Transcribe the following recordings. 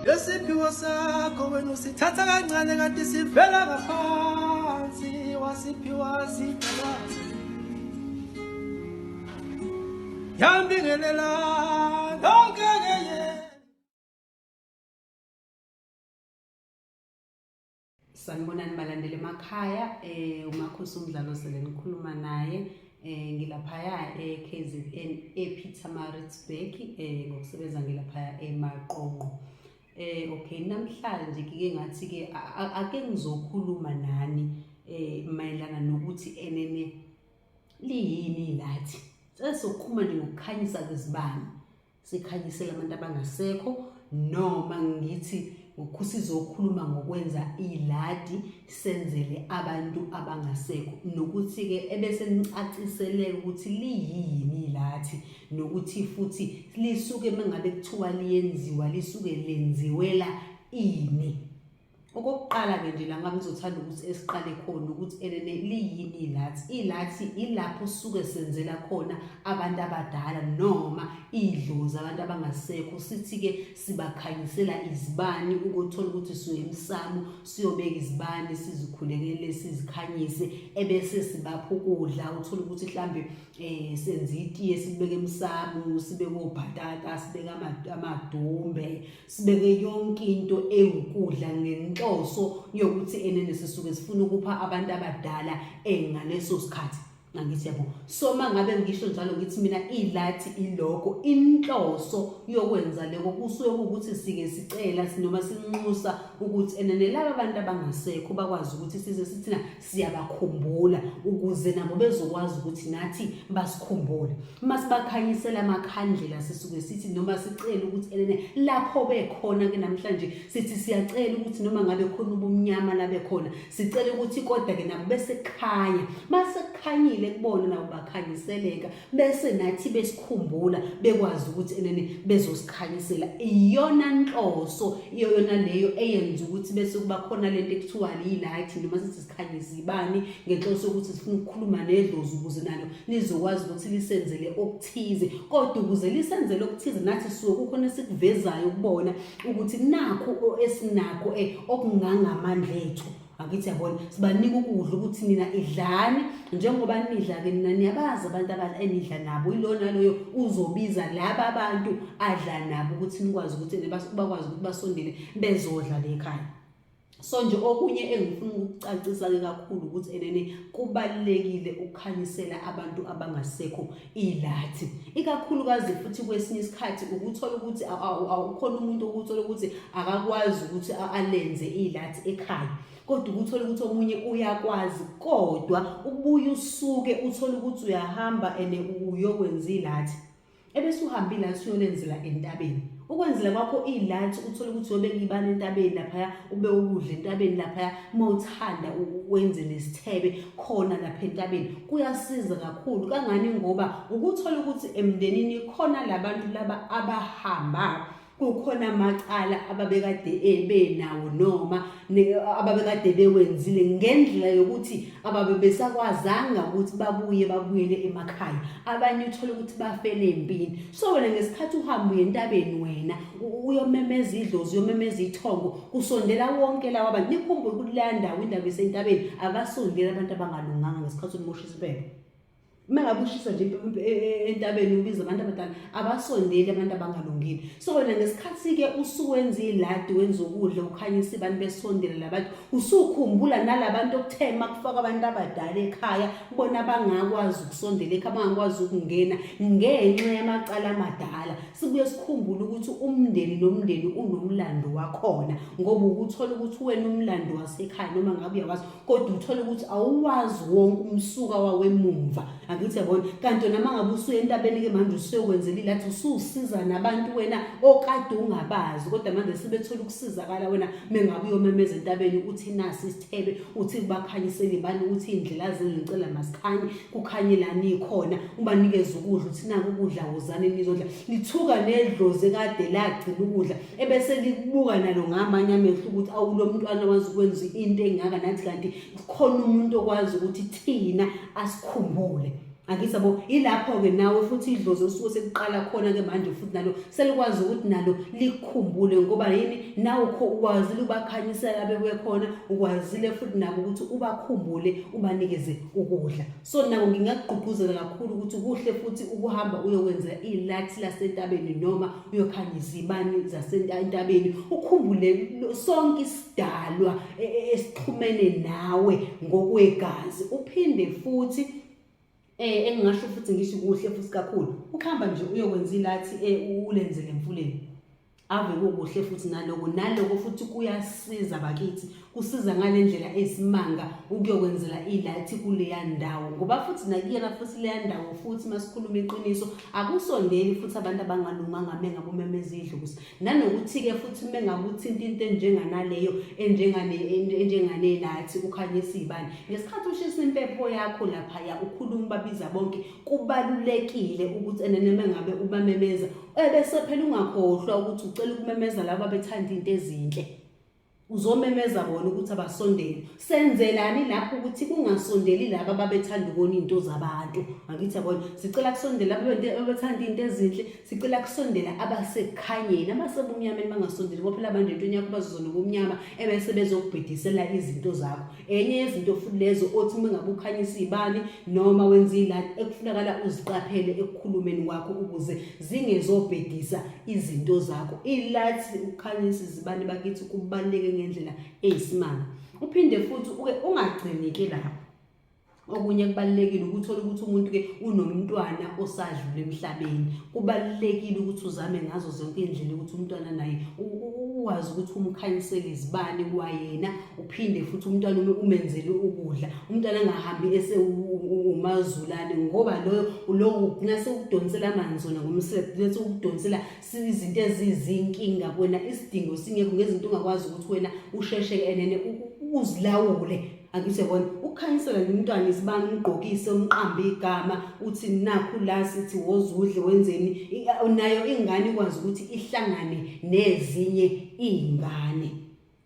Lesiphiwo sakho wena usithatha kancane kanti sivela ngaphansi wasiphiwa sidalwazi. Yambingelela nonke ke ye. Sanibonani balandeli emakhaya eh uMakhosi umdlalo sele nikhuluma naye eh ngilaphaya eKZN ePietermaritzburg eh ngokusebenza ngilaphaya eMaqonqo. Eh okay namhlanje kike ngathi ke ake ngizokhuluma nani eh mayelana nokuthi enene liyini lathi. Sesizokhuluma nje ngokukhanyisa kwezibani. Sikhanyisela abantu abangasekho noma ngithi sizokhuluma ngokwenza iladi senzele abantu abangasekho nokuthi-ke ebese nicaciseleke ukuthi liyini ilathi nokuthi futhi lisuke mengabe kuthiwa liyenziwa lisuke lenziwela ini. Okokuqala-ke nje la ngabe ngizothanda ukuthi esiqale khona ukuthi enene liyini ilathi. Ilathi ilapho sisuke senzela khona abantu abadala noma idlozi abantu abangasekho. Sithi-ke sibakhanyisela izibani ukuthola ukuthi siyoya emsamo siyobeka izibani sizikhulekele sizikhanyise ebese sibapha ukudla uthole ukuthi mhlambe eh senza itiye sibeke emsamo sibeke obhatata sibeke amadumbe sibeke yonke into ewukudla ngenhloso yokuthi enene sisuke sifuna ukupha abantu abadala engaleso sikhathi angithi yabo so mangabe ngisho njalo ngithi mina ilathi iloko inhloso yokwenza leko kusuke ukuthi sike sicela noma sinxusa ukuthi enene laba bantu abangasekho bakwazi ukuthi size sithina siyabakhumbula ukuze nabo bezokwazi ukuthi nathi basikhumbule uma sibakhanyisela amakhandlela sisuke sithi noma sicela ukuthi enene lapho bekhona ke namhlanje sithi siyacela ukuthi noma ngabe khona ubumnyama la bekhona sicela ukuthi kodwa ke nabo besekhanya masekukhanyile kubona nabo bakhanyiseleka bese nathi besikhumbula bekwazi ukuthi enene bezosikhanyisela iyona nhloso iyona leyo eyenza ukuthi bese kuba khona lento ekuthiwa liyilayithi noma sithi sikhanyisa ibani ngenhloso yokuthi sifuna ukukhuluma nedlozi ukuze nalo lizokwazi ukuthi lisenzele okuthize kodwa ukuze lisenzele okuthize nathi suke kukhona esikuvezayo kubona ukuthi nakho esinakho eh, okungangamandla ethu Angithi yabona sibanika ukudla ukuthi nina idlani njengoba nidla ke nina niyabazi abantu abadla enidla nabo ilona loyo uzobiza laba abantu adla nabo ukuthi nikwazi ukuthi bakwazi ukuthi basondele bezodla le ekhaya. So nje okunye engifuna ukukucacisa ke kakhulu ukuthi enene kubalulekile ukukhanyisela abantu abangasekho ilathi ikakhulukazi futhi kwesinye isikhathi ukuthola ukuthi awukhona umuntu okuthola ukuthi akakwazi ukuthi alenze ilathi ekhaya kodwa ukuthola ukuthi omunye uyakwazi kodwa ubuye usuke uthole ukuthi uyahamba ene uyokwenza ilathi ebese uhamba ilathi uyolenzela entabeni ukwenzela kwakho ilathi uthole ukuthi uyobeka ibani entabeni laphaya ube ukudla entabeni laphaya uma uthanda wenze nesithebe khona lapha entabeni kuyasiza kakhulu kangani ngoba ukuthola ukuthi emndenini khona labantu laba abahamba kukhona amacala ababekade ebenawo noma ababekade bewenzile ngendlela yokuthi ababe besakwazanga ukuthi babuye babuyele emakhaya abanye uthole ukuthi bafele empini so wena ngesikhathi uhamba uye entabeni wena uyomemeza idlozi uyomemeza ithongo kusondela wonke lawa abantu nikhumbule ukuthi leya ndawo indawo isentabeni abasondeli abantu abangalunganga ngesikhathi umosha isibhebo uma ngabe ushisa nje entabeni ubiza abantu abadala abasondeli abantu abangalungile so wena ngesikhathi-ke usuwenza iladi wenza ukudla ukhanyisa abantu besondele labantu usukhumbula nalabantu okuthe uma kufaka abantu abadala ekhaya bona bangakwazi ukusondela ekhaya bangakwazi ukungena ngenxa yamacala amadala sibuye sikhumbule ukuthi umndeni nomndeni unomlando wakhona ngoba ukuthola ukuthi wena umlando wasekhaya noma ngabe uyawazi kodwa uthole ukuthi awuwazi wonke umsuka wawemumva angithi yabona kanti wena uma ngabe usuye entabeni-ke manje usuyokwenzela ilathi ususiza nabantu wena okade ungabazi kodwa manje sebethola ukusizakala wena mengabe uyomemeza entabeni uthi nasi isithebe uthi kubakhanyisele ibani uthi iy'ndlela zenu ngicela masikhanye kukhanye la nikhona ubanikeze ukudla uthi naku ukudla wozani nizodla lithuka nedlozi ekade lagcina ukudla ebese likubuka nalo ngamanye amehlo ukuthi awu lo mntwana wazi ukwenza into engaka nathi kanti khona umuntu okwazi ukuthi thina asikhumbule. Angithi yabo, ilapho-ke nawe futhi idlozi osuke sekuqala khona-ke manje futhi nalo selikwazi ukuthi nalo likukhumbule ngoba yini nawe ukwazile ubakhanyisela bebekhona, ukwazile futhi nabo ukuthi ubakhumbule ubanikeze ukudla. So nako ngingakugqugquzela kakhulu ukuthi kuhle futhi ukuhamba uyokwenza ilathi lasentabeni noma uyokhanyisa izibani zasentabeni, ukhumbule sonke isidalwa esixhumene nawe ngokwegazi. Uphinde futhi engingasho futhi ngisho kuhle futhi kakhulu ukuhamba nje uyokwenza ilathi ulenzele emfuleni. Ave kukuhle futhi naloko, naloko futhi kuyasiza bakithi, kusiza ngale ndlela eyisimanga ukuyokwenzela ilathi kuleya ndawo, ngoba futhi nakuyena futhi leya ndawo futhi masikhuluma iqiniso akusondeli futhi abantu abangalunganga mengabe umemeza idlozi. Nanokuthi-ke futhi mengabe uthinta into enjenganaleyo enjenganelathi ukhanyisa iy'bani, ngesikhathi ushisa impepho yakho laphaya ukhuluma ubabiza bonke, kubalulekile ukuthi enene mengabe ubamemeza ebese phela ungakhohlwa ukuthi ucela ukumemeza laba abethanda into ezinhle, uzomemeza bona ukuthi abasondeli. Senzelani lapho ukuthi kungasondeli laba ababethanda ukona iy'nto zabantu? Angithi yabona, sicela kusondela ababethanda iy'nto ezinhle, sicela kusondela abasekukhanyeni, abasebumnyameni bangasondeli ngoba phela abantu entweni yakho bazoza nobumnyama ebese bezokubhidisela izinto zakho. Enye yezinto futhi lezo othi uma ngabe ukhanyisa iy'bani noma wenza iladi ekufunakala uziqaphele ekukhulumeni kwakho ukuze zingezobhedisa izinto zakho. Ilathi ukukhanyisa izibani bakithi kubaluleke ngendlela eyisimanga. Uphinde futhi uke ungagcini-ke lapho. Okunye kubalulekile ukuthola ukuthi umuntu-ke unomntwana osadlula emhlabeni. Kubalulekile ukuthi uzame ngazo zonke iy'ndlela ukuthi umntwana naye uwazi ukuthi umkhanyisele izibani kwayena, uphinde futhi umntwana umenzele ukudla. Umntwana angahambi ese umazulane ngoba loyo lowo ugcina sekudonsela amanzi wona ngomsele, kugcina sekudonsela izinto ezizinkinga kuwena, isidingo singekho ngezinto ongakwazi ukuthi wena usheshe enene uzilawule. Angithi yabona, ukukhanyisela nje umntwana isibani, umgqokise, umqambe igama, uthi nakhu la sithi woza udle wenzeni, nayo ingane ikwazi ukuthi ihlangane nezinye iy'ngane.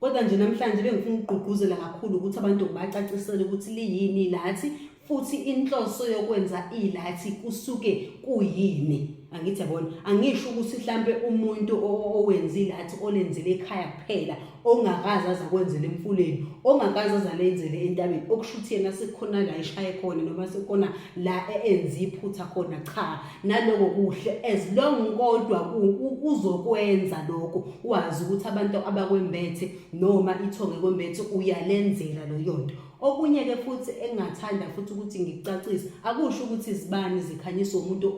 Kodwa nje namhlanje bengifuna ukugqugquzela kakhulu ukuthi abantu ngibacacisele ukuthi liyini ilathi futhi inhloso yokwenza ilathi kusuke kuyini. Angithi yabona, angisho ukuthi mhlampe umuntu owenza ilathi olenzele ekhaya kuphela, ongakaze aze akwenzele emfuleni, ongakaze aze alenzele entabeni, okusho ukuthi yena sekukhona la eshaye khona noma sekukhona la enze iphutha khona. Cha, naloko kuhle as long kodwa uzokwenza lokho wazi ukuthi abantu abakwembethe noma ithongo ekwembethe uyalenzela leyo nto. Okunye-ke futhi engingathanda futhi ukuthi ngikucacise, akusho ukuthi izibani zikhanyiswa umuntu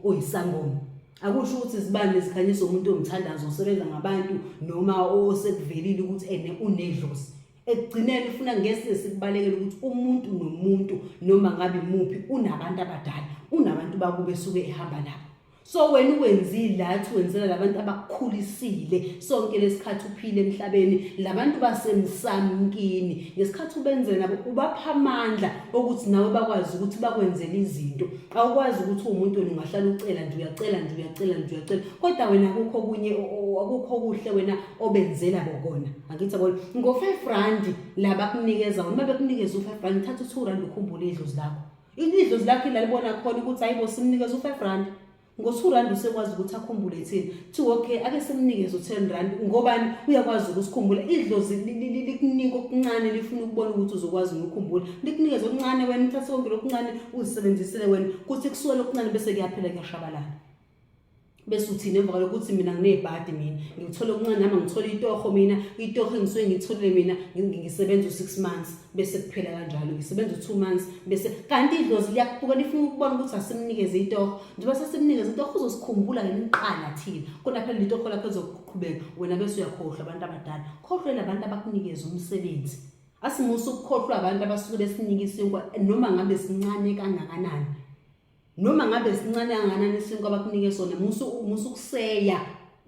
oyisangoma, akusho ukuthi izibani zikhanyiswa umuntu owumthandazo osebenza ngabantu noma osekuvelile ukuthi ene unedlozi. Ekugcineni ufuna ngeke sikubalekele ukuthi umuntu nomuntu noma ngabe imuphi unabantu abadala, unabantu bakubo esuke ehamba nabo. So wena uwenzile lathi wenzela labantu abakukhulisile sonke lesikhathi uphile emhlabeni, labantu basemsamkini ngesikhathi ubenzela nabo ubapha amandla okuthi nawe bakwazi ukuthi bakwenzele izinto. Awukwazi ukuthi uwumuntu wena ungahlala ucela nje, uyacela nje, uyacela nje, uyacela, kodwa wena akukho okunye, akukho okuhle wena obenzela bokona. Angithi yabona, ngo-5 rand la bakunikeza wona, uma bekunikeza u-5 rand thatha u-2 rand ukhumbule idlozi lakho. Idlozi lakho ilalibona khona ukuthi hayibo simnikeza u-5 rand, ngo-2 rand usekwazi ukuthi akhumbule thina. Kuthiwa okay, ake simnikeze u-10 rand ngobani uyakwazi ukusikhumbula. Idlozi likunika okuncane, lifuna ukubona ukuthi uzokwazi ukukhumbula. Likunikeze okuncane wena, uthathe konke lokuncane uzisebenzisele wena, kuthi kusuke lokuncane bese kuyaphela kuyashabalala. Bese uthini emva kwalokho? Uthi mina nginebhadi, mina ngithola okuncane nami ngithola itoho, mina itoho engisuke ngitholile mina ngisebenza u-6 months bese kuphela kanjalo, ngisebenza u-2 months bese kanti idlozi liyakubuka lifuna ukubona ukuthi asimnikeze itoho. Njengoba sesimnikeze itoho uzosikhumbula ngemiqala thina, kodwa phela litoho lakho lizoqhubeka wena bese uyakhohlwa abantu abadala. Khohlwela abantu abakunikeza umsebenzi. Asimusa ukukhohlwa abantu abasuke besinika isinkwa noma ngabe sincane kangakanani. Noma ngabe sincane kangakanani isinkwa abakunike sona, musa ukuseya,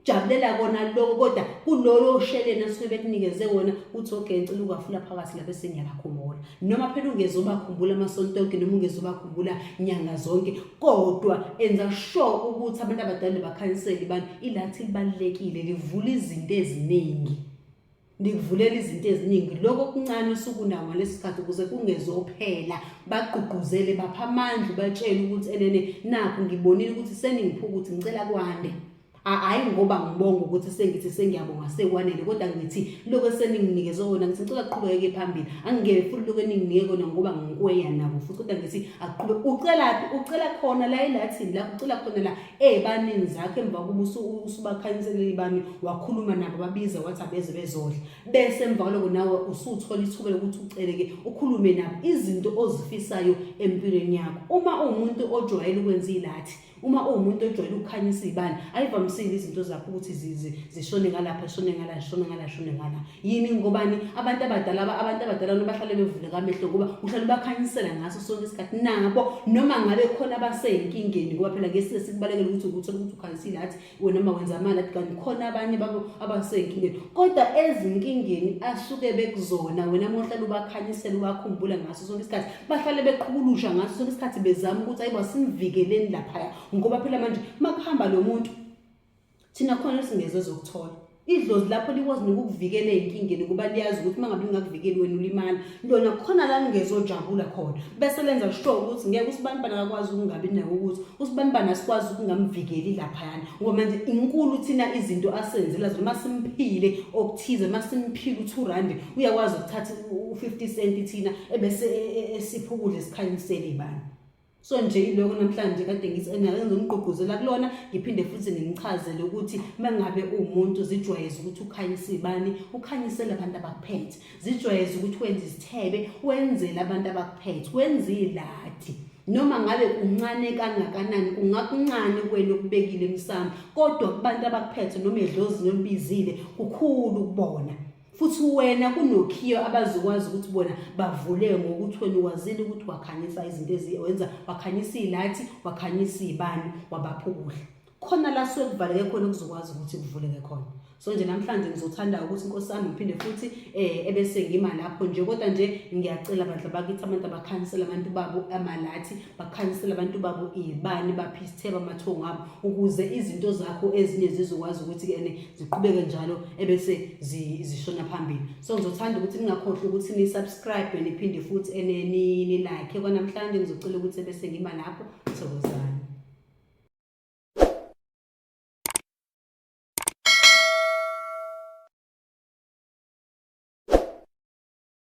jabulela kona lokho, kodwa kulolo sheleni asuke bekunikeze wona uthi okay, ngicela ukafula phakathi lapho sengiyabakhumbula. Noma phela ungezobakhumbula amasonto onke noma ungezobakhumbula nyanga zonke, kodwa enza sure ukuthi abantu abadala bakhanyisele ibani. Ilathi libalulekile, livula izinto eziningi. Ndikuvulela izinto eziningi lokho okuncane osukunawo ngalesi sikhathi ukuze kungezophela. Bagqugquzele, bapha amandla, ubatshele ukuthi enene nakhu ngibonile ukuthi seningipha ukuthi ngicela kwande. Hhayi ngoba ngibonga ukuthi sengithi sengiyabonga sekwanele, kodwa ngithi lokho eseninginikeze kona ngithi ngicela kuqhubeke phambili. Angingeke futhi lokho eninginike kona ngoba ngikweya nabo futhi, kodwa ngithi akuqhubeke. Ucelaphi? Ucela khona la elathini lakho, ucela khona la ey'banini zakho emva kokuba usubakhanyiselele ibani, wakhuluma nabo, babiza wathi abeze bezodla. Bese emva kwaloko nawe usuthola ithuba lokuthi ucele-ke ukhulume nabo izinto ozifisayo empilweni yakho. Uma uwumuntu ojwayele ukwenza ilathi, uma uwumuntu ojwayele ukukhanyisa iy'bani, ayivamisile izinto zakho ukuthi zishone ngalapha, zishone ngala, zishone ngala, zishone ngala. Yini? Ngobani? Abantu abadala, abantu abadala bahlale bevuleka amehlo ngoba uhlale ubakhanyisela ngaso sonke isikhathi nabo, noma ngabe khona abasey'nkingeni, ngoba phela ngeke size sikubalekele ukuthi uthole ukuthi ukhanyisile athi wena uma wenza amali athi kanti khona abanye babo abasey'nkingeni, kodwa ezinkingeni asuke bekuzona wena uma uhlale ubakhanyisela, ubakhumbula ngaso sonke isikhathi, bahlale beqhukulusha ngaso sonke isikhathi bezama ukuthi ayibo simvikeleni laphaya, ngoba phela manje uma kuhamba lo muntu thina khona singeze zokuthola idlozi lapho likwazi nokukuvikela ey'nkingeni, ngoba liyazi ukuthi uma ngabe lingakuvikeli wena ulimala lona khona la lingezojabula khona, bese lenza sure ukuthi ngeke usibanibani akakwazi ukungabi nako ukuthi usibanibani asikwazi ukungamvikeli laphayana, ngoba manje inkulu thina izinto asenzela zona. Uma simphile okuthize, uma simphile u-2 rand, uyakwazi ukuthatha u-50 cent thina ebese esipha ukudla esikhanyisele ibani. So nje iloko namhlanje kade ngithi ngizomgqugquzela kulona, ngiphinde futhi ngimchazele ukuthi mangabe uwumuntu zijwayeze ukuthi ukhanyise ibani, ukhanyisele abantu abakuphethe, zijwayeze ukuthi wenze isithebe, wenzele abantu abakuphethe, wenze iladi noma ngabe kuncane kangakanani, kungakuncane kuwena okubekile emsamo, kodwa kubantu abakuphethe noma edlozini olubizile kukhulu kubona. Futhi wena kunokhiyo abazokwazi ukuthi bona bavule ngokuthi wena ukwazile ukuthi wakhanyisa izinto eziwenza, wakhanyisa ilathi, wakhanyisa iy'bani, wabapha ukudla. Khona la suke kuvaleke khona kuzokwazi ukuthi kuvuleke khona. So nje namhlanje ngizothanda ukuthi inkosi yami ngiphinde futhi ebese ngima lapho nje, kodwa nje ngiyacela bandla bakithi abantu abakhanyisela abantu babo amalathi, bakhanyisela abantu babo iy'bani, baphe isithebe amathongo abo, ukuze izinto zakho ezinye zizokwazi ukuthi ene ziqhubeke njalo ebese zishona phambili. So ngizothanda ukuthi ningakhohlwa ukuthi ni-subscribe niphinde futhi ene ni-like. Kwanamhlanje ngizocela ukuthi ebese ngima lapho. Thokozani.